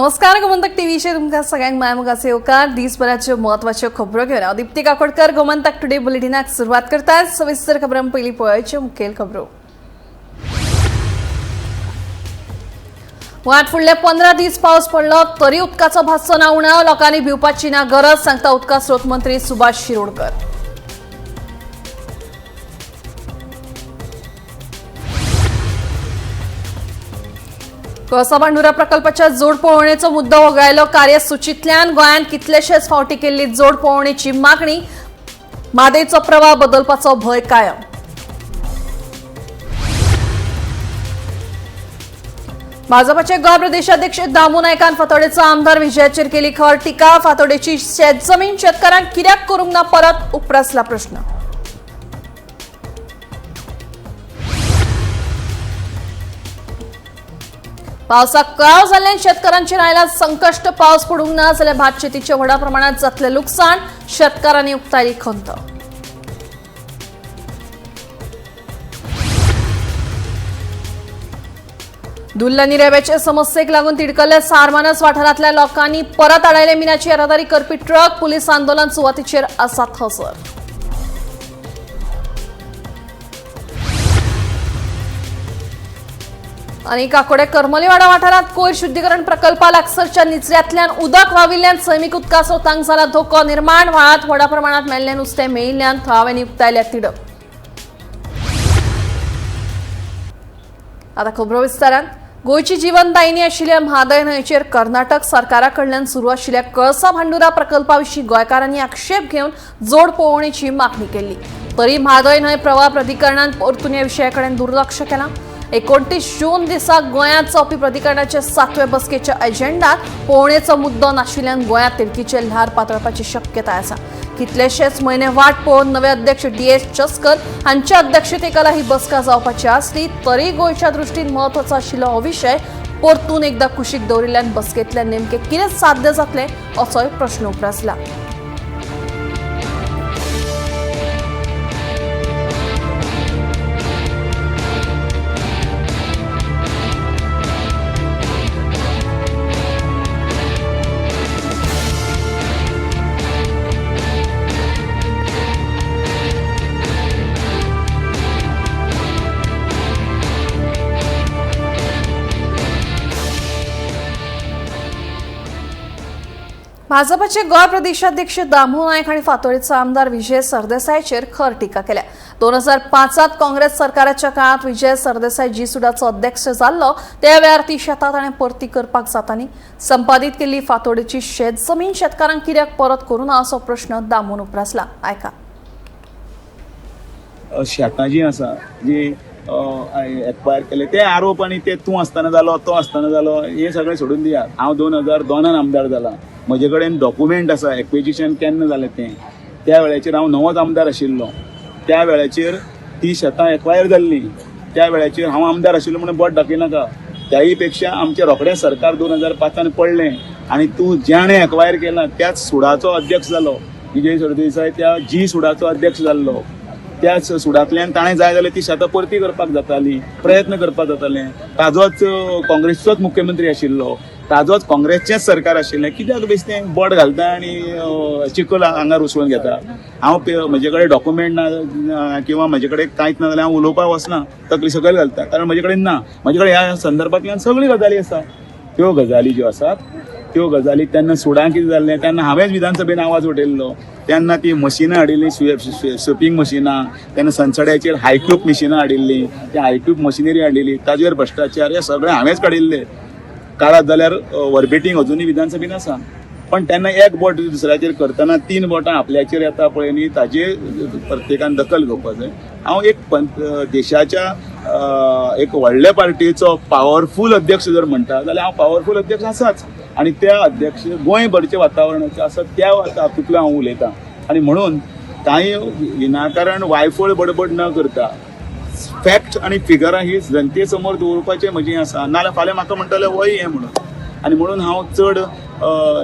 नमस्कार, गोमंतक टीव्हीचेर तुमकां सगळ्यांक मायामोगाचो येवकार. दिसभराच्यो म्हत्वाच्यो खबरो घेवन हांव दीप्ती काकोडकर गोमंतक टुडे बुलेटिनाक सुरवात करता. सविस्तर खबरां पयलीं पळोवच्यो मुखेल खबरो. गोंयांत फुडले 15 दीस पावस पडलो तरी उदकाचो भासचो ना उणाव, लोकांनी भिवपाची ना गरज, सांगता उदका स्रोत मंत्री सुभाष शिरोडकर. कळसा भांडुरा प्रकल्पाच्या जोड पळोवणेचो मुद्दो वगळायलो कार्यसुचींतल्यान. गोंयांत कितलेशेच फावटी केल्ली जोड पळोवणेची मागणी, म्हादयचो प्रवाह बदलपाचो भंय कायम. भाजपाचे गोंय प्रदेशाध्यक्ष दामू नायकान फातोडेचो आमदार विजयाचेर केली खर टिका. फातोडेची शेतजमीन शेतकारांक कित्याक करूंक ना परत, उप्रासला प्रश्न. पावसाक कळाव जाल्ल्यान शेतकारांचेर आयला संकश्ट. पावस पडूंक ना जाल्यार भात शेतीचे व्हडा प्रमाणात जातलें लुकसाण, शेतकारांनी उक्तायली खंत. धुल्ल आनी रेब्याचे समस्येक लागून तिडकल्ल्या सारमानस वाठारांतल्या लोकांनी परत आडायले मिनाची येरादारी करपी ट्रक. पुलीस आंदोलन सुवातीचेर आसात हजर. आनी काकोडे करमलीवाडा वाठारांत कोयर शुद्धीकरण प्रकल्पा लागसरच्या निचऱ्यांतल्यान उदक व्हांविल्ल्यान सैमीक उदका स्रोतांक जाला धोको निर्माण. व्हाळांत व्हडा प्रमाणात मेल्लें नुस्तें मेळिल्ल्यान थळाव्यांनी उक्तायल्या तिडक. आता खबरो विस्तारान. गोंयची जीवनदायिनी आशिल्ल्या म्हादय न्हंयचेर कर्नाटक सरकारा कडल्यान सुरू आशिल्ल्या कळसा भांडुरा प्रकल्पा विशीं गोंयकारांनी आक्षेप घेवन जोड पळोवणेची मागणी केल्ली, तरी म्हादय न्हंय प्रवाह प्राधिकरणान परतून ह्या विशया कडेन दुर्लक्ष केलां. 29 जून दिसा गोंयांत जावपी प्राधिकरणाच्या 7व्या बसकेच्या एजेंडात पळोवणेचो मुद्दो नाशिल्ल्यान गोंयांत तिडकीचे ल्हार पातळपाची शक्यताय आसा. कितलेशेच म्हयने वाट पळोवन नवे अध्यक्ष डी.एस. चस्कर हांच्या अध्यक्षतेखाला ही बसका जावपाची आसली तरी गोंयच्या दृश्टीन म्हत्वाचो आशिल्लो हो विशय परतून एकदा कुशीक दवरिल्ल्यान बसकेंतल्यान नेमकें कितें साध्य जातलें असोय प्रश्न उप्रासला. भाजपाचे गोंय प्रदेशाध्यक्ष दामू नायक आनी फातोडेचो आमदार विजय सरदेसायचेर खर टिका केल्या. 2005 काँग्रेस सरकाराच्या काळांत विजय सरदेसाय जी सुडाचो अध्यक्ष जाल्लो त्या वेळार ती शेतां ताणें परती करपाक जातानी. संपादीत केल्ली फातोडेची शेत जमीन शेतकारांक कित्याक परत करूं ना असो प्रश्न दामून उप्रासला. आयका. शेतां जी आसा जी एक्वायर केले ते आरोप आनी ते तूं आसतना जालो तो आसतना जालो हे सगळें सोडून दिया. हांव 2002 आमदार जाला, म्हजे कडेन डॉक्युमेंट आसा एक्विजिशन केन्ना जालें तें. त्या वेळाचेर हांव नवोच आमदार आशिल्लो, त्या वेळाचेर ती शेतां एक्वायर जाल्लीं, त्या वेळाचेर हांव आमदार आशिल्लो म्हणून बोट दाखयनाका. त्याही पेक्षा आमचें रोखडें सरकार 2005 पडलें आनी तूं ज्याणें एक्वायर केलां त्याच सुडाचो अध्यक्ष जालो विजय सरदेसाय, त्या जी सुडाचो अध्यक्ष जाल्लो. त्याच सुडांतल्यान ताणें जाय जाल्यार ती शेतां परती करपाक जाताली, प्रयत्न करपाक जाताले. ताजोच काँग्रेसचोच मुख्यमंत्री आशिल्लो, ताजोच काँग्रेसचेंच सरकार आशिल्लें. कित्याक बेश्टें बोट घालता आनी चिखल आंगार उसळून घेता. हांव म्हजे कडेन डॉक्युमेंट ना किंवा म्हजे कडेन कांयच ना जाल्यार हांव उलोवपाक वचना, तकली सकयल घालता, कारण म्हजे कडेन ना. म्हजे कडेन ह्या संदर्भांतल्यान सगळ्यो गजाली आसा. त्यो गजाली ज्यो आसात त्यो गजाली तेन्ना सुडां कितें जाल्लें तेन्ना हांवेंच विधानसभेन आवाज उठयल्लो. तेन्ना ती मशिनां हाडिल्लीं, स्विपिंग मशिनां, तेन्ना सनसड्याचेर हायक्यूब मशिनां हाडिल्लीं, त्या हायक्यूब मशिनरी हाडिल्ली, ताजेर भ्रश्टाचार हे सगळें हांवेंच काडिल्ले. काडात जाल्यार वर्बेटींग अजुनूय विधानसभेन आसा. पण तेन्ना एक बोट दुसऱ्याचेर करतना 3 बोटां आपल्याचेर येता पळय न्ही, ताजेर प्रत्येकान दखल घेवपाक जाय. हांव एक देशाच्या एक व्हडल्या पार्टीचो पावरफूल अध्यक्ष जर म्हणटा जाल्यार हांव पावरफूल अध्यक्ष आसाच, आनी त्या अध्यक्ष गोंयभरचें वातावरणाचें आसा त्या तातूंतलो हांव उलयतां. आनी म्हणून कांय विनाकारण वायफळ बडबड न करता फॅक्ट आनी फिगरां ही जनते समोर दवरपाचें म्हजें आसा. नाजाल्यार फाल्यां म्हाका म्हणटले वय हें म्हणून. आनी म्हणून हांव चड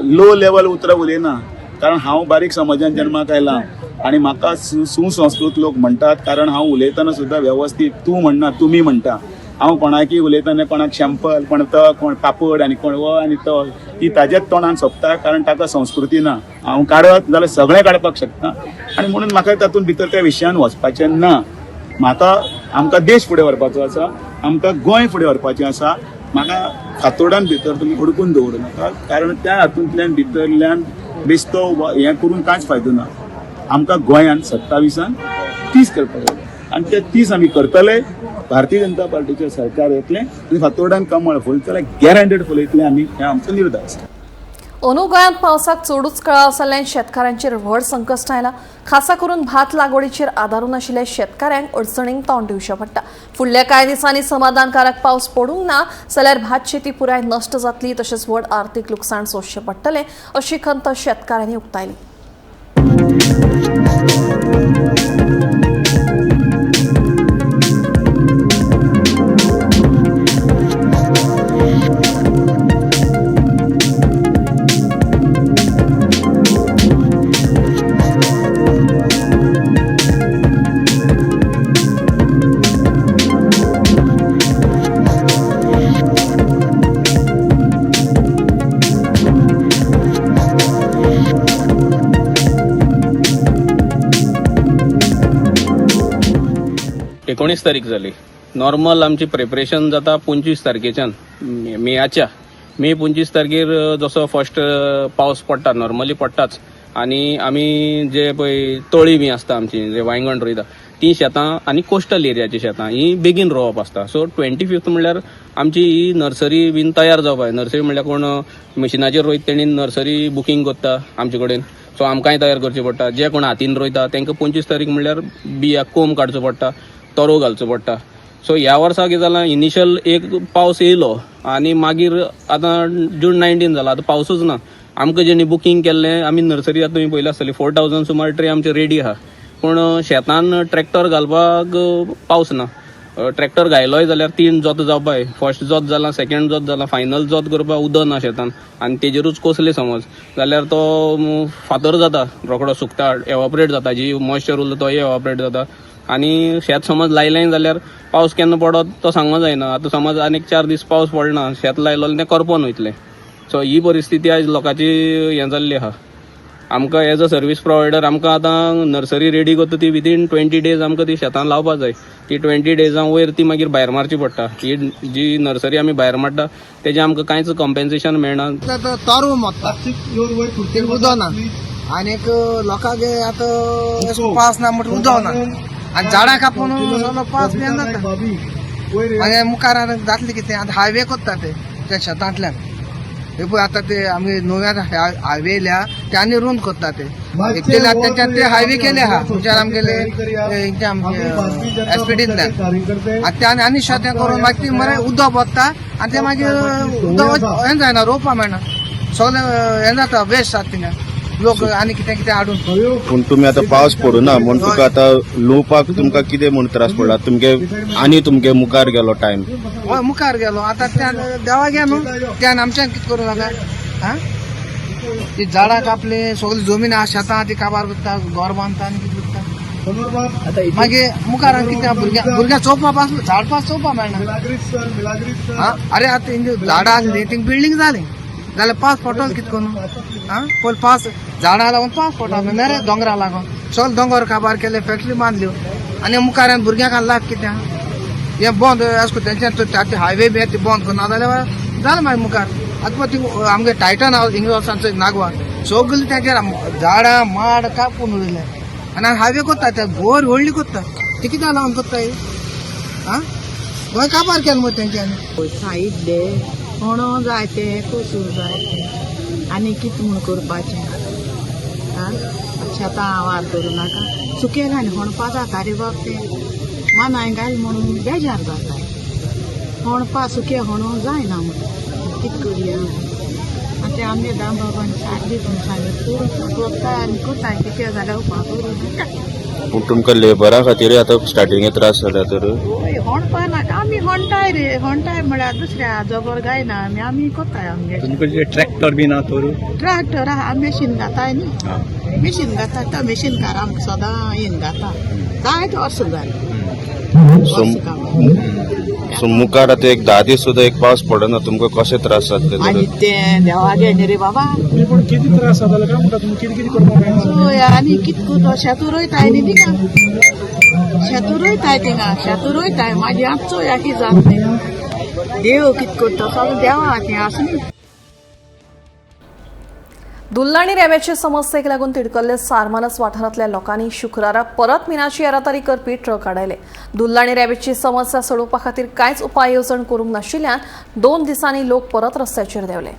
लो लेवल उतरां उलयना, कारण हांव बारीक समाजान जन्माक आयला आनी म्हाका सुसंस्कृत लोक म्हणटात, कारण हांव उलयतना सुद्दां वेवस्थीत तूं म्हणना तुमी म्हणटा. हांव कोणाकी उलयतना कोणाक शॅम्पल, कोण तो, कोण पापड आनी कोण हो आनी तो, ती ताज्याच तोंडान सोंपता, कारण ताका संस्कृती ना. हांव काडत जाल्यार सगळें काडपाक शकता आनी म्हणून म्हाका तातूंत भितर त्या विशयान वचपाचें ना. म्हाका आमकां देश फुडें व्हरपाचो आसा, आमकां गोंय फुडें व्हरपाचें आसा. म्हाका फातोर्डान भितर तुमी अडकून दवरूं नाका, कारण त्या हातूंतल्यान भितरल्यान बेस्तो हें करून कांयच फायदो ना. आमकां गोंयान 27 30 करपाक जाय आनी ते 30 आमी करतले. भारतीय जनता पार्टीचें सरकार येतलें आनी फातोर्डान कमळ फुलतलें, गॅरंटेड फुलयतलें आमी, हें आमचो निर्धार आसा. अंदू गोंयांत पावसाक चडूच कळाव जाल्ल्यान शेतकारांचेर व्हड संकश्ट आयलां. खासा करून भात लागवडीचेर आदारून आशिल्ल्या शेतकाऱ्यांक अडचणींक तोंड दिवचें पडटा. फुडल्या कांय दिसांनी समाधानकारक पावस पडूंक ना जाल्यार भात शेती पुराय नश्ट जातली, तशेंच व्हड आर्थीक लुकसाण सोंसचें पडटलें अशी खंत शेतकारांनी उक्तायली. एकोणीस तारीख जाली. नॉर्मल आमची प्रिपरेशन जाता 25 तारखेच्यान मेयाच्या. मे 25 तारखेर जसो फर्स्ट पावस पडटा, नॉर्मली पडटाच, आनी आमी जे पळय तळी बी आसता आमची, जे वांयगण रोयता ती शेतां आनी कोस्टल एरियाची शेतां ही बेगीन रोवप आसता. सो 25 म्हणल्यार आमची ही नर्सरी बीन तयार जावपाक जाय. नर्सरी म्हणल्यार कोण मशिनाचेर रोयता तेणी नर्सरी बुकींग करता आमचे कडेन, सो आमकांय तयार करची पडटा. जे कोण हातीन रोयता तांकां 25 तारीख म्हणल्यार बिया कोंब काडचो पडटा, तरो घालचो पडटा. सो ह्या वर्सा कितें जालां, इनिशियल एक पावस येयलो आनी मागीर आतां जून 19 जाला, आतां पावसूच ना. आमकां जेणी बुकींग केल्लें आमी नर्सरी आतां तुमी पळयला आसतली, 4000 सुमार ट्रे आमचे रेडी आहा, पूण शेतान ट्रॅक्टर घालपाक पावस ना. ट्रॅक्टर घायलोय जाल्यार 3 जोत जावपाक जाय. फर्स्ट जोत जाला, सेकंड जोत जाला, फायनल जोत करपाक उदक ना शेतान आनी तेजेरूच कसले समज जाल्यार तो फातर जाता, रोकडो सुकता, एवॉपरेट जाता, जी मॉइश्चर उरता तोय एवॉपरेट जाता. आनी शेत समज लायलें जाल्यार पावस केन्ना पडत तो सांगूंक जायना. आतां समज आनीक 4 दीस पावस पडना, शेत लायलो तें करपोन वयतलें. सो ही परिस्थिती आयज लोकांची हें जाल्ली आहा. आमकां एज अ सर्वीस प्रोवायडर आमकां आतां नर्सरी रेडी करता ती विदीन 20 डेज आमकां ती शेतान लावपा जाय. ती 20 डेजां वयर ती मागीर भायर मारची पडटा. ही जी नर्सरी आमी भायर मारता तेजें आमकां कांयच कॉम्पेन्सेशन मेळना. तरव मोडटा ते उदक ना आनीक लोकांक आतां पावस ना म्हणटा उदक ना आनी झाडां कापून सगळो पावस बी जाता. मागीर मुखार आनी जातलें कितें, आतां हायवे करता ते त्या शेतांतल्यान. हे पळय आतां ते आमगे नव्यान हायवे येयल्या ते आनी रुंद करता ते एकटेल्या तेंच्यान ते हायवे केले आहा खंयच्यान आमगेले हेंचे आमगे एसपीडींतल्यान. आनी ते आनी शेत हें करून मागीर ती मरे उदक वता आनी ते मागीर उदक हें जायना, रोवपा मेळना, सगळें हें जाता, वेस्ट जाता थिंगा लोक आनी कितें कितें हाडून. पूण तुमी आतां पावस पडूना म्हूण तुका आतां लुवपाक तुमकां कितें म्हूण त्रास पडला तुमगे आनी तुमगे मुखार गेलो टायम? हय मुखार गेलो आतां त्यान देवा गे न्हू त्यान आमच्यान कितें करूं नाका. आं ती झाडां कापली, सगळी जमीन आहा शेतां ती काबार करता, घर बांदता आनी कितें करता. मागीर मुखार आनी कितें भुरग्यां भुरग्यां चोवपा पास झाड पास चोवपा मेळना. आं अरे आतां झाडां आसली थिंग बिल्डींग जाली जाल्यार पावस पडटलो कितें करून. आं पयलीं पावस झाडां लागून पावस पडटलो मेरे दोंगरा लागून सगळे दोंगर काबार केले, फॅक्टरी बांदल्यो आनी मुखार भुरग्यांक लाभ कितें आहा. हें बंद अशें करून तेंच्यान हायवे बी ती बंद करून नाजाल्यार जालें मागीर मुखार. आतां पळय ती आमगे टायटन हावस हिंगा वचून नागवा सगळीं तेंचेर झाडां माड कापून उडयले आनी हायवे करता ते बोर व्हडली करता ती कित्याक लागून करता ही. आं गोंय काबार केलें मरे तेंच्यांनी. साईडले म्हणून जाय ते कसूं जाय ते आनी कितें म्हूण करपाचें. आं शेतां आवार करूं नाका, सुकें घाल होणपा जाता रे बाब, ते मानाय घाल म्हणून बेजार जाता, होणपा सुकें होणू जायना म्हूण कितें करुया. आनी ते आमगे दामबाबान सारकें करून सांगलें करता आनी करता कितें जाल्यार उपाय करूं नाका. पूण तुमकां लेबरा खातीर आतां स्टार्टिंगे त्रास जाल्या तर? हय होणपा नाका, आमी होणटाय रे, होणटाय म्हळ्यार दुसऱ्या जबर गायना आमी, आमी कोताय आमगे. तुमकां ट्रॅक्टर बी ना तर? ट्रॅक्टर आहा, मेशीन घाताय न्ही, मेशीन घाता तो मेशीन कार आमकां सदां येवन घाता, जायते वर्सां जालीं. सो सो मुखार आतां एक 10 दीस सुद्दां एक पावस पडना, तुमकां कशें त्रास जातले? आनी तें देवा गे न्ही रे बाबा. पूण कितें त्रास जाताले काय म्हणटा तुमी? कितें कितें करपाक मेळना? हय, आनी कित करता? शेतां रोयताय न्ही थिंगा, शेतां रोयताय थिंगा, शेतां रोयताय. मागीर आतां चोया कितें जाता तें. देव कित करता सगळें देवा हातीं आसा न्ही. दुल्लाणी रेब्याचे समस्येक लागून तिडकल्ले सारमानस वाठारांतल्या लोकांनी शुक्रारा परत मिनाची येरादारी करपी ट्रक आडायले. दुल्लाणी रेब्याची समस्या सोडोवपा खातीर कांयच उपाय येवजण करूंक नाशिल्ल्यान 2 दिसांनी लोक परत रस्त्याचेर देंवले.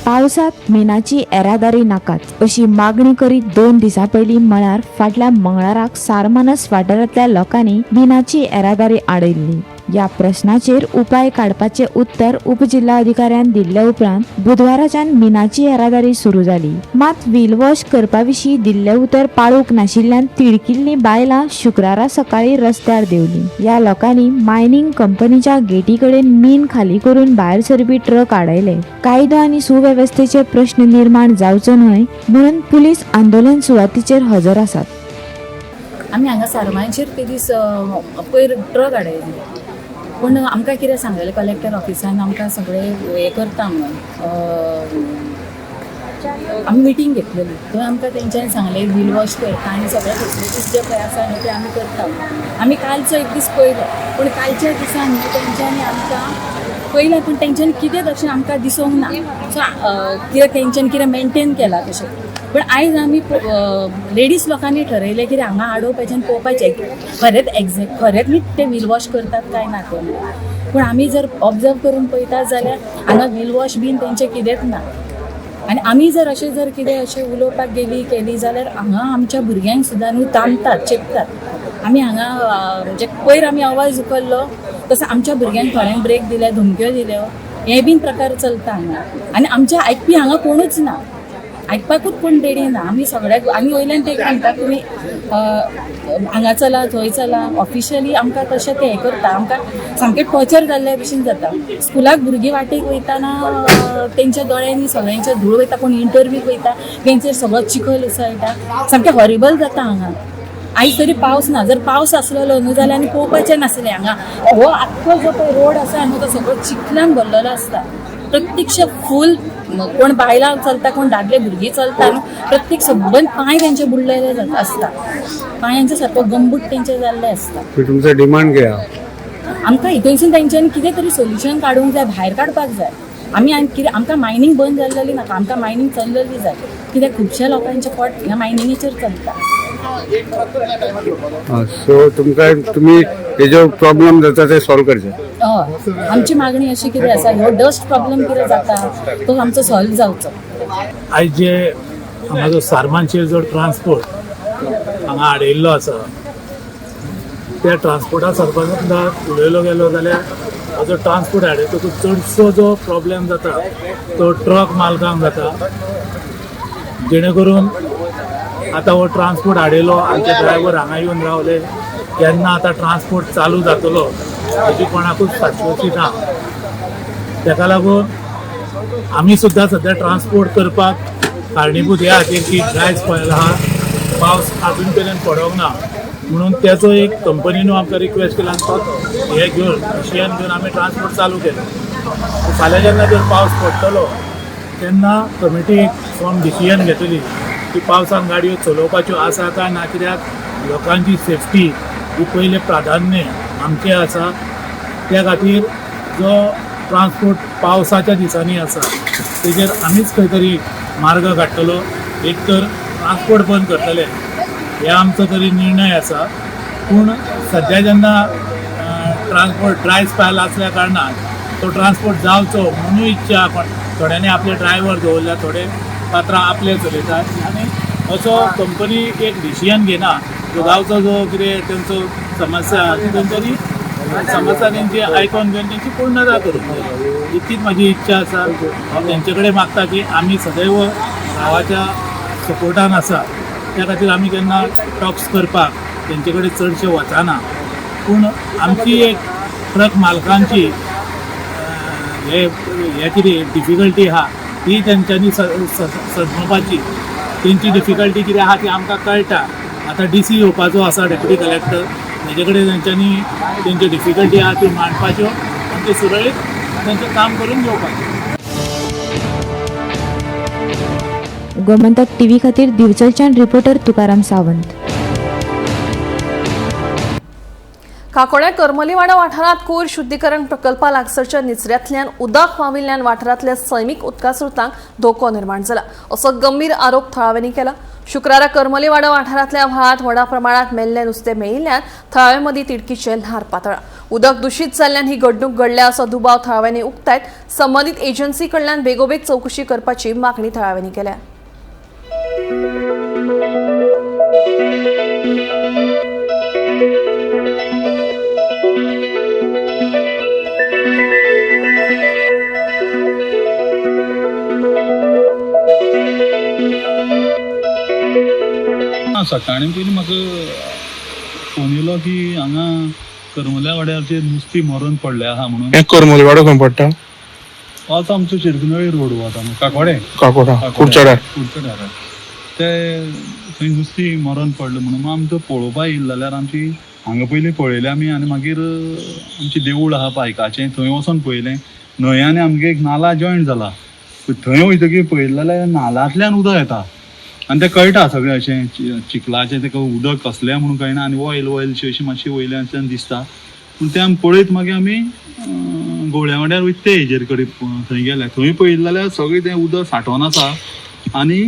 पावसात मिनाची येरादारी नाकाच अशी मागणी करीत 2 दिसां पयलीं म्हळ्यार फाटल्या मंगळाराक सारमानस वाठारांतल्या लोकांनी मिनाची येरादारी आडयल्ली. ह्या प्रश्नाचेर उपाय काडपाचें उत्तर उपजिल्हाधिकाऱ्यान दिल्ले उपरांत बुधवाराच्यान मिनाची येरादारी सुरू जाली. मात व्हील वॉश करपा विशीं दिल्लें उतर पाळूंक नाशिल्ल्यान तिडकिल्लीं बायलां शुक्रारा सकाळीं रस्त्यार देंवलीं. ह्या लोकांनी मायनींग कंपनीच्या गेटी कडेन मीन खाली करून भायर सरपी ट्रक आडायले. कायदो आनी सुवेवस्थेचे प्रश्न निर्माण जावचो न्हय म्हणून पुलीस आंदोलन सुवातीचेर हजर आसात. आमी हांगा सारमांचेर ते दीस पयर ट्रक आडयली, पूण आमकां कितें सांगलेलें कलेक्टर ऑफिसान आमकां सगळें हें करता म्हणून आमी मिटींग घेतलेली. थंय आमकां तेंच्यांनी सांगलें व्हील वॉश करता आनी सगळे फेसिलिटीज जे पळय आसा न्हू ते आमी करता म्हणून. आमी कालचो एक दीस पळयलो, पूण कालच्या दिसा न्हू तेंच्यांनी आमकां पयलें, पूण तेंच्यांनी कितें तशें आमकां दिसूंक ना. सो कितें तेंच्यांनी कितें मेनटेन केलां तशें. पूण आयज आमी लेडीज लोकांनी ठरयलें कितें हांगा आडोवपाचें आनी पळोवपाचें खरेंच एग्जॅक्ट खरेंच न्ही ते व्हील वॉश करतात काय ना ते. पूण आमी जर ऑब्जर्व करून पळयता जाल्यार हांगा व्हील वॉश बीन तेंचें कितेंच ना. आनी आमी जर अशें जर कितें अशें उलोवपाक गेली केली जाल्यार हांगा आमच्या भुरग्यांक सुद्दां न्हू ताणतात चेपतात. आमी हांगा म्हणजे पयर आमी आवाज उखल्लो तसो आमच्या भुरग्यांक थोड्यांक ब्रेक दिले, धमक्यो दिल्यो, हे बीन प्रकार चलता हांगा. आनी आमच्या आयकपी हांगा कोणूच ना, आयकपाकूच कोण रेडी ना. आमी सगळ्याक आनी वयल्यान ते म्हणटा तुमी हांगा चला थंय चला. ऑफिशियली आमकां तशें ते हें करता, आमकां सामकें टॉर्चर जाल्ल्या भशेन जाता. स्कुलाक भुरगीं वाटेक वयतना तेंच्या दोळ्यांनी सगळ्यांचे धूळ वयता, कोण इंटरव्यूक वयता तेंचेर सगळो चिखल उसळटा, सामकें हॉरिबल जाता हांगा. आयज तरी पावस ना, जर पावस आसलेलो न्हू जाल्यार आनी पळोवपाचें नासलें. हांगा हो आख्खो जो पळय रोड आसा न्हू तो सगळो चिखलान भरलेलो आसता. प्रत्यक्ष फूल कोण बायलां चलता, कोण दादले भुरगीं चलता न्हू, प्रत्येक सबंद पांय तेंचे बुडलेले आसता, पांयांचे सारको गंबूट तेंचे जाल्ले आसता. तुमचो डिमांड कितें? आमकां हितूनसून तेंच्यांनी कितें तरी सोल्युशन काडूंक जाय, भायर काडपाक जाय. आमी आनी कितें आमकां मायनींग बंद जाल्लेली नाका, आमकां मायनींग चल्लेली जाय. कित्याक खुबश्या लोकांचें पोट ह्या मायनिंगेचेर चलता. सो तुमकां तुमी हेजो प्रॉब्लम जाता ते सॉल्व करचे. हय, आमची मागणी अशी कितें आसा, हो डस्ट प्रॉब्लम कितें जाता तो आमचो सॉल्व जावचो. आयज जे हांगा जो सारमानशेर जो ट्रान्सपोर्ट हांगा आडयल्लो आसा त्या ट्रान्सपोर्टा संबंदात उलयलो गेलो जाल्यार हो जो ट्रान्सपोर्ट आडयता तो चडसो जो प्रॉब्लेम जाता तो ट्रक मालकांक जाता, जेणे करून आतां हो ट्रान्सपोर्ट आडयलो, आमचे ड्रायव्हर हांगा येवन रावले, केन्ना आतां ट्रान्सपोर्ट चालू जातलो हेजी कोणाकूच शाश्वती ना. ताका लागून आमी सुद्दां सद्या ट्रान्सपोर्ट करपाक कारणीभूत ह्या खातीर की ड्राय स्पेल आहा, पावस आजून पर्यंत पडोंक ना, म्हणून तेचो एक कंपनीन आमकां रिक्वेस्ट केला आनी तो हे घेवन डिसिजन घेवन आमी ट्रान्सपोर्ट चालू केलो. फाल्यां जेन्ना जर पावस पडटलो तेन्ना कमिटी एक फॉर्म डिसिजन घेतली की पावसान गाडयो चलोवपाच्यो आसा काय ना, कित्याक लोकांची सेफ्टी ही पयलें प्राधान्य आमचें आसा. त्या खातीर जो ट्रान्सपोर्ट पावसाच्या दिसांनी आसा तेजेर आमीच खंय तरी मार्ग काडटलो. एक तर ट्रान्सपोर्ट बंद करतले हे आमचो तरी निर्णय आसा, पूण सद्या जेन्ना ट्रान्सपोर्ट ड्राय स्पेल आसल्या कारणान तो ट्रान्सपोर्ट जावचो म्हणून इच्छा, पण थोड्यांनी आपले ड्रायव्हर दवरल्या, थोडे पात्रां आपले चलयतात आनी असो कंपनी एक डिसिजन घेना. जो गांवचो जो कितें तेंचो समस्या आहा ती तेंच्यांनी समस्या तेंची आयकोन घेवन तेंची पूर्णता करूंक जाय, इतलीच म्हाजी इच्छा आसा. हांव तेंचे कडेन मागता की आमी सदैव गांवाच्या सपोर्टान आसा, त्या खातीर आमी केन्ना टॉक्स करपाक तेंचे कडेन चडशे वचना, पूण आमची एक ट्रक मालकांची हे कितें डिफिकल्टी आहा ती तेंच्यांनी समजपाची. तेंची डिफिकल्टी कितें आहा ती आमकां कळटा. आतां डी सी येवपाचो आसा, डेप्युटी कलेक्टर, तेजे कडेन तेंच्यांनी तेंच्यो डिफिकल्टी आहा त्यो मांडपाच्यो आनी ते सुरळीत तेंचें काम करून घेवपाचें. गोमंतक टीव्ही खातीर दिवचलच्यान रिपोर्टर तुकाराम सावंत. काकोड्या करमलीवाडा वाठारांत कोयर शुद्धीकरण प्रकल्पा लागसरच्या निचऱ्यांतल्यान उदक व्हांविल्ल्यान वाठारांतल्या सैमीक उदका स्रोतांक धोको निर्माण जाला असो गंभीर आरोप थळाव्यांनी केला. शुक्रारा करमलीवाडा वाठारांतल्या व्हाळांत व्हडा प्रमाणात मेल्लें नुस्तें मेळिल्ल्यान थळाव्यां मदीं तिडकीचें ल्हार पातळ्ळां. उदक दुशीत जाल्ल्यान ही घडणूक घडल्या असो दुबाव थळाव्यांनी उक्तायत संबंदीत एजन्सी कडल्यान बेगोबेग चवकशी करपाची मागणी थळाव्यांनी केल्या. सकाळीं पयलीं म्हाका फोन येयलो की हांगा करमल्या वाड्यार नुस्तीं मरून पडलें आहा म्हणून. हे करमलवाडो खंय पडटा? आतां आमचो चिरकुनळी रोड वता न्हू काकोडे, काकोडा कुडचड्यार, कुडचड्यार ते थंय नुस्तीं मरून पडलें म्हणून आमकां पळोवपा येयलें जाल्यार आमची हांगा पयलीं पळयलें आमी आनी मागीर आमचें देवूळ आहा पायकाचें थंय वचोन पळयलें. न्हंय आनी आमगे एक नाला जॉयंट जाला, थंय वयतकीर पळयलें जाल्यार नालांतल्यान उदक येता आनी तें कळटा सगळें अशें चिखलाचें तेका उदक कसलें म्हणून कळना आनी ऑयल ऑयलशी अशी मातशी वयल्यान दिसता. पूण तें आमी पळयत मागीर आमी गोवळ्या वाड्यार वयता ते हेजेर कडेन थंय गेले, थंय पळयलें जाल्यार सगळें तें उदक सांठोवन आसा आनी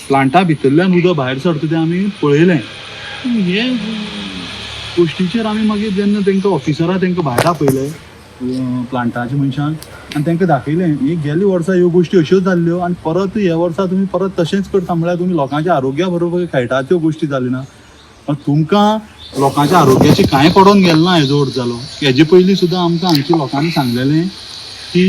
प्लांटा भितरल्यान उदक भायर सरता तें आमी पळयलें. हे गोश्टीचेर आमी मागीर जेन्ना तेंकां ऑफिसरां तेंकां भायर आपयले प्लांटाच्या मनशांक आनी तांकां दाखयलें ही गेल्या वर्सा ह्यो गोश्टी अश्योच जाल्ल्यो आनी परत ह्या वर्सा तुमी परत तशेंच करता म्हळ्यार तुमी लोकांच्या आरोग्या बरोबर खेळटा त्यो गोश्टी जाल्यो ना. तुमकां लोकांच्या आरोग्याची कांय पडोन गेलें ना हेजो अर्थ जालो. हेजे पयलीं सुद्दां आमकां हांगच्या लोकांनी सांगलेलें की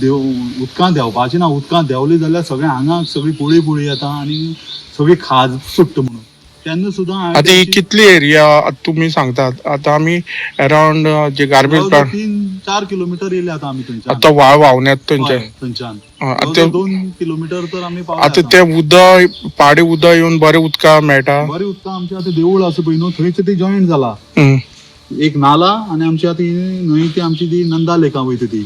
देव उदकां देंवपाचें ना, उदकां देंवली जाल्यार सगळें आंगाक सगळी पुळी पुळी येता आनी सगळी खाज सुट्टा म्हणून. तेन्ना सुद्दां आतां ही कितली एरिया तुमी सांगतात? आतां आमी अरावंड जे गार्बेज प्लांट 3-4 किलोमिटर येयले आतां आमी थंयच्यान. आतां व्हाळ व्हांवून येता थंयच्यान, थंयच्यान 2 किलोमिटर तर आमी पावले. आतां तें उदक पाडी उदक येवन बरें उदकां मेळटा, बरें उदकां आमचें आतां देवूळ आसा पळय न्हू थंयच तें जॉयंट जाला एक नाला आनी आमची आतां न्हंय ती आमची ती नंदा लेका वयता ती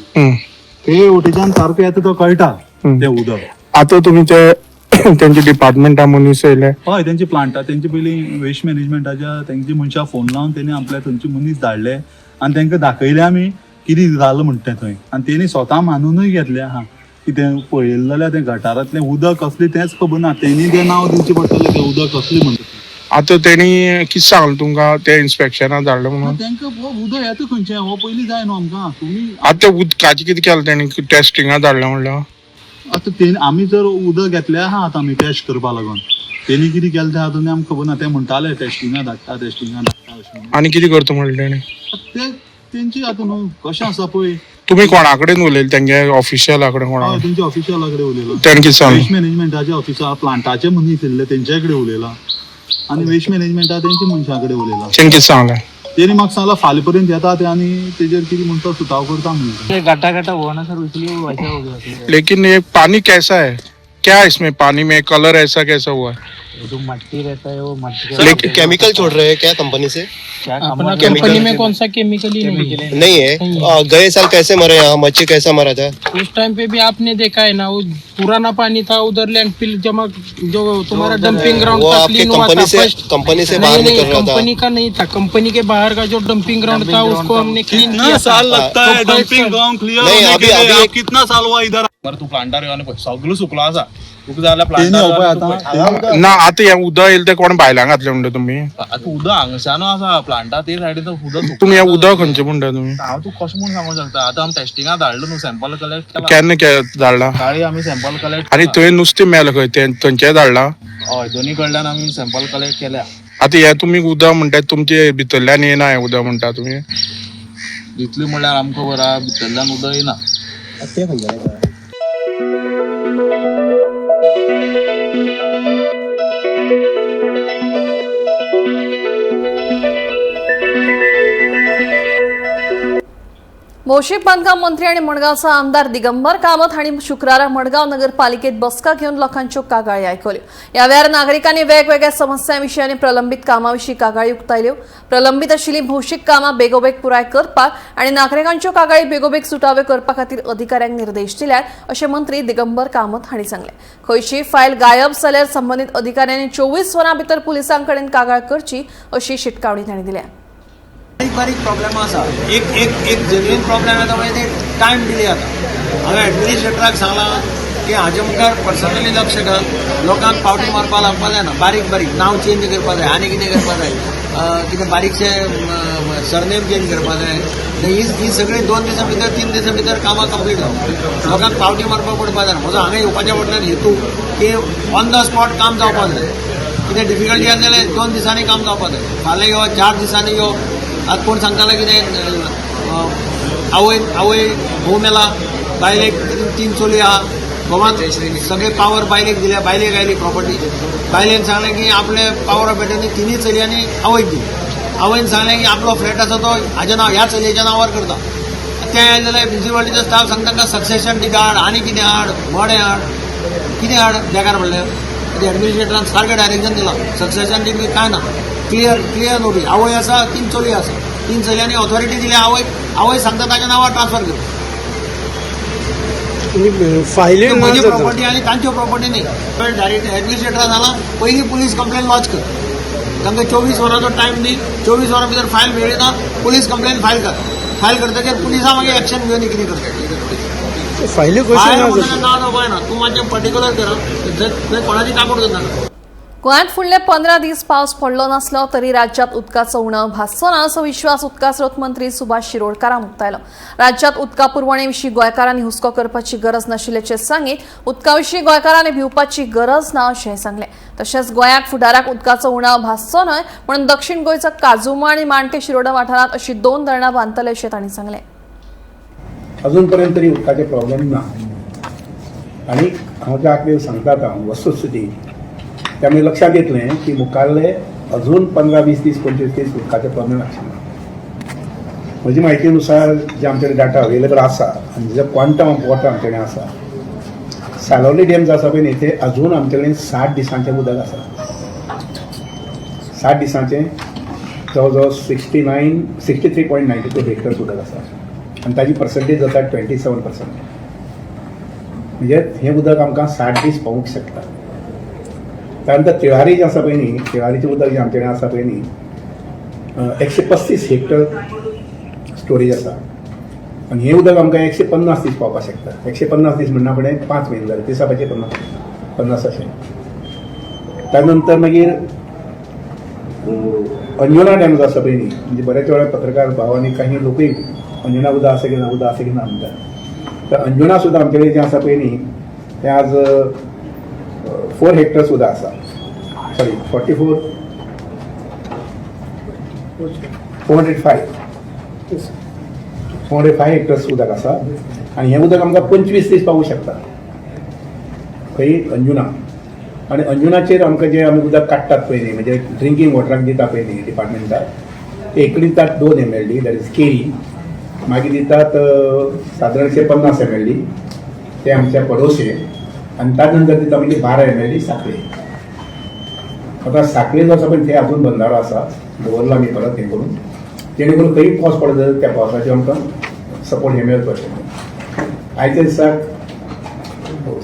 ते वटेच्यान सारकें येता तो कळटा तें उदक. आतां तुमी ते तेंच्या डिपार्टमेंटा मनीस येयले? हय, तेंचे प्लांटा तेंचे पयलीं वेस्ट मॅनेजमेंटाच्या तेंचे मनशां फोन लावन तेणी आपल्या थंयचे मनीस धाडले आनी तेंकां दाखयलें आमी कितें जालां म्हणटा तें थंय आनी तेणी स्वता मानुनूय घेतलें आहा की तें पळयलें जाल्यार तें गटारांतलें उदक कसलें तेंच खबर ना, तेणी तें नांव दिवचें पडटलें तें उदक कसलें म्हणटा. आतां तेणी कितें सांगलें तुमकां ते इन्स्पेक्शनाक धाडलें म्हणून? तेंकां उदक येता खंयचें हो पयलीं जाय न्हू आमकां. तुमी आतां उदकाचें कितें केलें तेणी? टेस्टिंगाक धाडलें म्हणल्यार आतां तेणी आमी जर उदक घेतलें आहा आतां आमी टेस्ट करपा लागून तेणी कितें केलें तें आतां आमकां खबर ना. ते म्हणटाले टेस्टिंगा धाडटा टेस्टिंगा धाडटा अशें. आनी कितें करता म्हणलें तेणी? ते तेंची आतां न्हू कशें आसा पळय. तुमी कोणा कडेन उलयले? तेंगे ऑफिशियला कडेन? कोणा? तेंच्या ऑफिशियला कडेन उलयला. तेणी कितें सांगलें? वेस्ट मॅनेजमेंटाचे ऑफिसा प्लांटाचे मनीस येयल्ले तेंच्या कडेन उलयला आनी वेस्ट मॅनेजमेंटा तेंच्या मनशां कडेन उलयला. तेणी कितें सांगलें? तेणी म्हाका सांगलां फाल्यां पर्यंत येता ते आनी तेजेर कितें म्हणटा सुताव करता म्हणून. गड्ढा गड्ढा हुआ ना सर, इसलिए वो वैसा हो गया. लेकिन ये पानी कैसा है? क्या इसमें पानी में कलर ऐसा कैसा हुआ है? जो मट्टी रहता है वो मट्टी. लेकिन केमिकल छोड़ रहे हैं क्या कंपनी से? अपना कंपनी में कौन सा केमिकल ही नहीं नहीं है. गए साल कैसे मरे यहाँ मच्छी, कैसा मरा था? उस टाइम पे भी आपने देखा है ना, वो पुराना पानी था उधर लैंडफिल जमा जो तुम्हारा डंपिंग ग्राउंड वो था आपके क्लीन हुआ था फर्स्ट. कंपनी से बाहर नहीं निकल रहा था? कंपनी का नहीं था, कंपनी के बाहर का जो डंपिंग ग्राउंड था उसको हमने क्लीन किया. साल लगता है डंपिंग ग्राउंड क्लियर होने के लिए? कितना साल हुआ इधर? तूं प्लांटार येवन पळय सगळो सुकलो आसा तुका जाल्यार प्लांटार ना. आतां हें उदक येयलें तें कोण भायल्यान घातलें म्हणटा तुमी? आतां उदक हांगच्यान आसा प्लांटा ते सायडीन उदक. तुमी हें उदक खंयचें म्हणटा तुमी? हांव तुका कशें म्हूण सांगूंक शकता? आतां आमी टेस्टिंगा धाडलो न्हू सॅम्पल कलेक्ट केला. केन्ना धाडला? काळी आमी सॅम्पल कलेक्ट. आनी थंय नुस्तें मेलें खंय तें थंयचें धाडला? हय, दोनी कडल्यान आमी सॅम्पल कलेक्ट केल्या. आतां हें तुमी उदक म्हणटा तुमचे भितरल्यान येना हें उदक म्हणटा तुमी? इतलें म्हणल्यार आमकां खबर आहा भितरल्यान उदक येना. तें खंयचें? भौशीक बांदकाम मंत्री आनी मडगांवचो आमदार दिगंबर कामत हांणी शुक्रारा मडगांव नगरपालिकेत बसका घेवन लोकांच्यो कागाळी आयकल्यो. ह्या वेळार नागरिकांनी वेगवेगळ्या समस्यां विशीं आनी प्रलंबीत कामां विशीं कागाळी उक्तायल्यो. प्रलंबीत आशिल्लीं भौशीक कामां बेगोबेग पुराय करपाक आनी नागरिकांच्यो कागाळी बेगोबेग सुटाव्यो करपा खातीर अधिकाऱ्यांक निर्देश दिल्यात अशें मंत्री दिगंबर कामत हांणी सांगलें. खंयचीय फायल गायब जाल्यार संबंदीत अधिकाऱ्यांनी 24 वरां भितर पुलिसां कडेन कागाळ करची अशी शिटकावणी तांणी दिल्या. बारीक बारीक प्रॉब्लेम आसा. एक एक एक जेन्युइन प्रॉब्लेम येता म्हणजे ते टायम डिले जाता. हांवें एडमिनिस्ट्रेटराक सांगलां की हाजे मुखार पर्सनली लक्ष घाल, लोकांक पावटी मारपाक लागपा जायना. बारीक बारीक नांव चेंज करपा जाय आनी कितें करपा जाय, कितें बारीकशें सरनेम चेंज करपा जाय. ही ही सगळीं 2 दिसां भितर 3 दिसां भितर कामां कंप्लीट जावप, लोकांक पावटी मारपाक पडपा जायना. म्हजो हांगा येवपाच्या फाटल्यान हेतू की ऑन the spot काम जावपाक जाय. कितें डिफिकल्टी आसा जाल्यार 2 दिसांनी काम जावपाक जाय. फाल्यां यो, 4 दिसांनी यो. आतां कोण सांगतालो कितें आवय आवय घोव मेला, बायलेक 3 चली आहा, घोवान सगळे पावर बायलेक दिल्या, बायलेक आयली प्रॉपर्टी. बायलेन सांगलें की आपले पावर ऑफ एटर्नी 3 चलयांनी आवयक दिली. आवयन सांगलें की आपलो फ्लॅट आसा तो हाज्या नांव ह्या चलयेच्या नांवार करता. तें आयलें जाल्यार म्युनिसिपालिटीचो स्टाफ सांगता तांकां सक्सेशन डीड हाड आनी कितें हाड, मडें हाड, कितें हाड. बेकार म्हणलें एडमिनिस्ट्रेटरान सारकें डायरेक्शन दिलां, सक्सेशन डीड बी कांय ना, क्लियर क्लियर नोटीस. आवय आसा, 3 चली आसा, 3 चलयांनी ऑथॉरिटी दिल्या आवय, आवय सांगता ताच्या नांवार ट्रान्सफर कर. फायली म्हजी प्रॉपर्टी आनी तांच्यो प्रॉपर्टी न्ही. डायरेक्ट एडमिनिस्ट्रेटरान सांगलां पयलीं पुलीस कंप्लेन लॉज कर, तांकां 24 वरांचो टायम दी, 24 वरां भितर फायल मेळ्ळी ना पुलीस कंप्लेन फायल कर. फायल करतकीर पुलिसां मागीर एक्शन घेवन कितें करता. फायली फायल ना जावपाक ना, तूं मातशें पर्टिक्युलर कर, थंय कोणाची काकूट करनाका. गोंयांत फुडले 15 दीस पावस पडलो नासलो तरी राज्यांत उदकाचो उणाव भासचो ना असो विश्वास उदका स्रोत मंत्री सुभाष शिरोडकारान उक्तायलो. राज्यांत उदका पुरवणे विशीं गोंयकारांनी हुस्को करपाची गरज नाशिल्ल्याचें सांगीत उदका विशीं गोंयकारांनी भिवपाची गरज ना अशेंय सांगलें. तशेंच गोंयाक फुडाराक उदकाचो उणाव भासचो न्हय म्हणून दक्षिण गोंयचो काजुमा आनी मांडटे शिरोडा वाठारांत अशी 2 धरणां बांदतले अशें तांणी सांगलें. अजूनपर्यंत तरी उदकाचे प्रॉब्लेम ना आनी हांव ज्या आंकडे सांगता आतां वस्तुस्थिती त्यामुळे लक्षात येतलें की मुखारले अजून 15-20 दीस 25 दीस उदकाचे प्रॉब्लेम आसना. म्हजी म्हायतीनुसार जे आमचे डाटा अवेलेबल आसा आनी जे क्वांटम ऑफ वॉटर आमचे कडेन आसा, सालोली डॅम जो आसा पळय न्ही ते अजून आमचे कडेन 60 दिसांचें उदक आसा. 60 दिसांचें जवळ जवळ 63.92 हेक्टर्स उदक आसा आनी ताजी पर्संटेज जाता 27%. म्हणजे हें उदक आमकां 60 दीस पावूंक शकता. त्यानंतर तिळारी जें आसा पळय न्ही, तिळारीचें उदक जें आमचे कडेन आसा पळय न्ही 135 हेक्टर स्टोरेज आसा आनी हें उदक आमकां 150 दीस पावपाक शकता. 150 दीस म्हणना फुडें 5 म्हयने जाले, दिसा पाचे 50 अशें. त्यानंतर मागीर अंजुना डॅम जो आसा पळय न्ही, म्हणजे बऱ्याच वेळार पत्रकार भाव आनी काही लोकूय अंजुना उदक आसा की ना, उदक आसा की ना म्हणटात. तर अंजुना सुद्दां आमचे कडेन जें आसा पळय न्ही तें आज 4 हेक्टर्स उदक आसा, सॉरी 405 हेक्टर्स उदक आसा आनी हें उदक आमकां 25 दीस पावूंक शकता खंय अंजुना. आनी अंजुनाचेर आमकां जें आमी उदक काडटात पळय न्ही, म्हणजे ड्रिंकींग वॉटराक दिता पळय न्ही डिपार्टमेंटाक, ते एक दितात 2 MLD that is केरी, मागीर दितात सादारणशे 50 MLD ते आमच्या पडोसे, आनी ताजे नंतर दिता म्हणजे 12 MLD साखळे. आतां साखळे जो आसा पळय ते अजून बंदारो आसा, दवरला आमी परत हें करून, जेणे करून खंय पावस पडत जाल्यार त्या पावसाचेर आमकां सपोर्ट हें मेळचो अशें. आयच्या दिसाक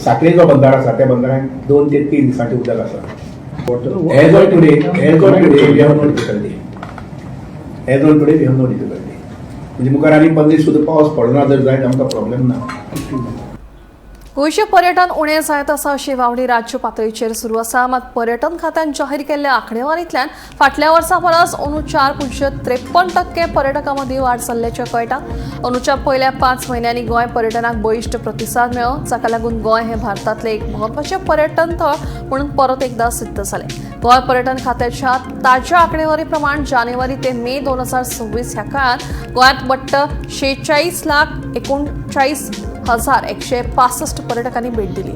साखळे जो बंदारो आसा त्या बंदाराक 2 ते 3 दिसांचें उदक आसा. As on today we have no difficulty. As on today we have no difficulty. म्हणजे मुखार आनी 15 दीस सुद्दां पावस पडना जर जायत आमकां प्रॉब्लेम ना. गोंयचें पर्यटन उणें जायत आसा अशी वावडी राज्य पातळीचेर सुरू आसा. मात पर्यटन खात्यान जाहीर केल्ल्या आंकडेवारींतल्यान फाटल्या वर्सा परस अंदू 4.53% पर्यटकां मदीं वाड जाल्ल्याचें कळटा. अंदूच्या पयल्या 5 म्हयन्यांनी गोंय पर्यटनाक बळिश्ट प्रतिसाद मेळ्ळो, जाका लागून गोंय हें भारतांतलें एक म्हत्वाचें पर्यटन थळ म्हणून परत एकदा सिद्ध जालें. गोंय पर्यटन खात्याच्या ताज्या आंकडेवारी प्रमाण जानेवारी ते मे 2026 ह्या काळांत गोंयांत वट्ट 46,39,165 पर्यटकांनी भेट दिली.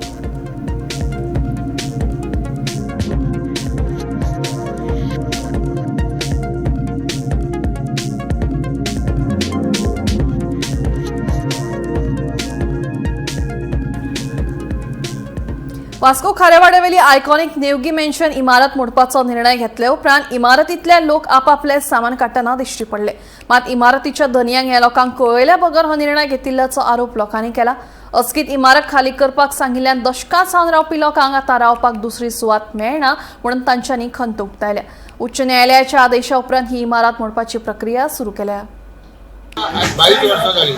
वास्को खारेवाड्यावेली आयकॉनिक नेवगी मेन्शन इमारत मोडपाचो निर्णय घेतले उपरांत इमारतींतले लोक आपापले सामान काडटना दिश्टी पडले. मात इमारतीच्या धनयांक ह्या लोकांक कळयल्या बगर हो निर्णय घेतिल्ल्याचो आरोप लोकांनी केला. अचकीत इमारत खाली करपाक सांगिल्ल्यान दशकां सावन रावपी लोकांक आतां रावपाक दुसरी सुवात मेळना म्हणून तांच्यांनी खंत उक्तायल्या. उच्च न्यायालयाच्या आदेशा उपरांत ही इमारत मोडपाची प्रक्रिया सुरू केल्या. 22 वर्सां जाली.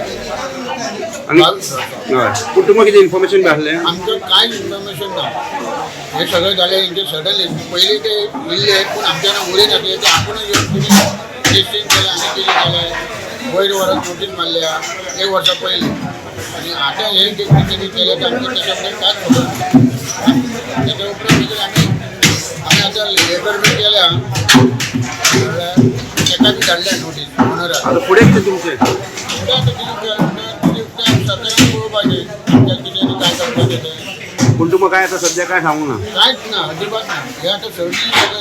पूण तुमकां कितें इन्फॉर्मेशन बी आसलें? आमकां कांयच इन्फॉर्मेशन ना. हे सगळें जालें हेंचे सडनली. पयलीं ते येयल्ले पूण आमच्यान उलय नासले. ते आपूणच येवन तुमी टेस्टींग केलें आनी कितें केलें, वयर व्हरोन नोटीस मारल्या एक वर्सा पयलीं. आनी आतां हे जे कितें केलें तें आमकां तेच्या बद्दल कांयच खबर ना. तेच्या उपरांत मागीर आमी आतां लेटर बी केल्या, म्हणल्यार तेका बी धाडल्या नोटीस ओनराक. आतां फुडें कितें तुमचें? फुडें आतां कितें कितें सरकारान पळोवपाचें आमच्या कितें काय करपाचें तें. पूण तुमकां काय आतां सद्या काय सांगूंक ना? कांयच ना, अजिबात ना. हे आतां सगळी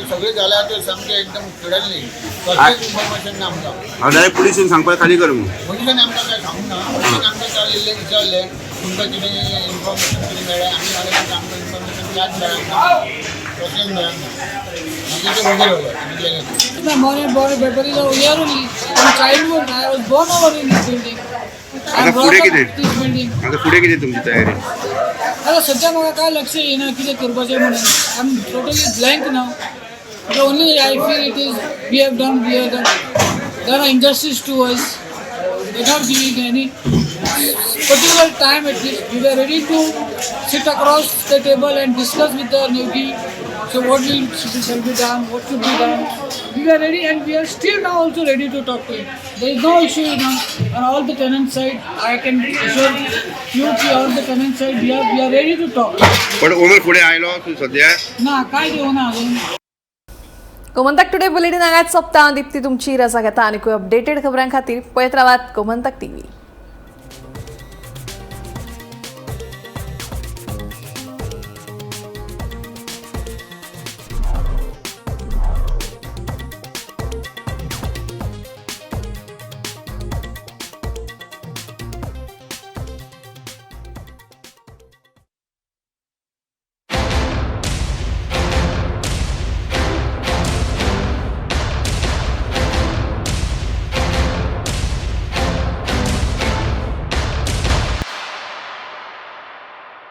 सगळें जालें आतां सामकें एकदम सडनली, कसलेंच इन्फॉर्मेशन ना आमकां. हांव डायरेक्ट पुलिसीन सांगपाक खाली कर म्हणून. पोलिसान आमकां काय सांगूंक ना. पोलिसान आमकां काल इल्लें विचारलें तुमकां कितें इन्फॉर्मेशन कितें मेळ्ळें. आमी सांगलें आमकां इन्फॉर्मेशन कांयच मेळना, कसलेंच मेळना. मागीर ते वगैरे जालें आनी गेलें. Born born Beverly here only. From childhood, I was born over in this building. I आतां brought फुडें up कितें? this building. आतां फुडें कितें तुमची तयारी? आतां सद्या म्हाका काय लक्ष येना कितें करपाचें म्हणून. I am totally blank now. The only I feel it is we have done there are injustice to us. They not giving any particular time at least. We were ready to sit across the table and discuss with the Navy. So what will shall be done, what should be done. We were ready and we are still now also ready to talk to him. There is no issue on all the tenant side. I can assure you ki on the tenant side we are ready to talk. पण owner फुडें आयलो तूं सद्या? ना, काय दिवना अजून. Gomantak today bulletin हांगाच सोंपता. दीप्ती तुमची रजा घेता. आनीकूय अपडेटेड खबरां खातीर पळयत रावात गोमंतक टीव्ही.